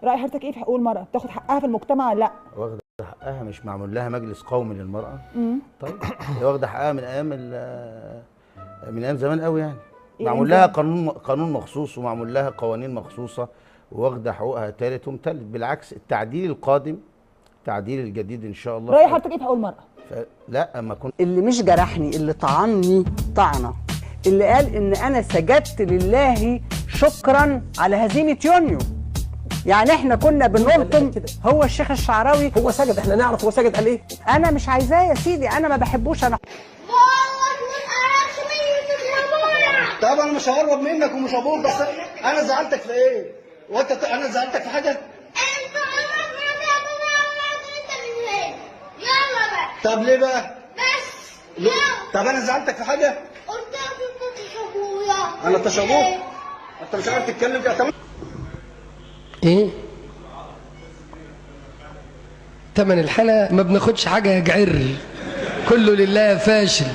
رأي حضرتك ايه في حقوق المرأة؟ بتاخد حقها في المجتمع ولا لا؟ واخده حقها، مش معمول لها مجلس قومي للمرأة؟ طيب هي واخده حقها من ايام من ايام زمان قوي يعني. معمول لها قانون مخصوص، ومعمول لها قوانين مخصوصة، واخده حقوقها تالت ومتلت. بالعكس التعديل القادم، التعديل الجديد ان شاء الله. رأي حضرتك ايه في حقوق المرأة؟ لا اما كنت اللي مش جرحني، اللي طعني طعنه، اللي قال ان انا سجدت لله شكرا على هزيمة يونيو. يعني احنا كنا بنلطم، هو الشيخ الشعراوي هو سجد، احنا نعرف هو سجد قال ايه. انا مش عايزاه يا سيدي، انا ما بحبوش. انا طب انا مش هقرب منك ومش هبوك، بس انا زعلتك في ايه؟ وانت انا زعلتك في حاجة؟ انت عمرك ما انت من هنا. يلا بقى. طب ليه بقى؟ بس يلا. طب انا زعلتك في حاجة؟ قلت لك انت تشابويا. انا تشابوك؟ انت مش عارف تتكلم كده. ايه؟ تمن الحلقة ما بناخدش حاجة يا جعر، كله لله فاشل.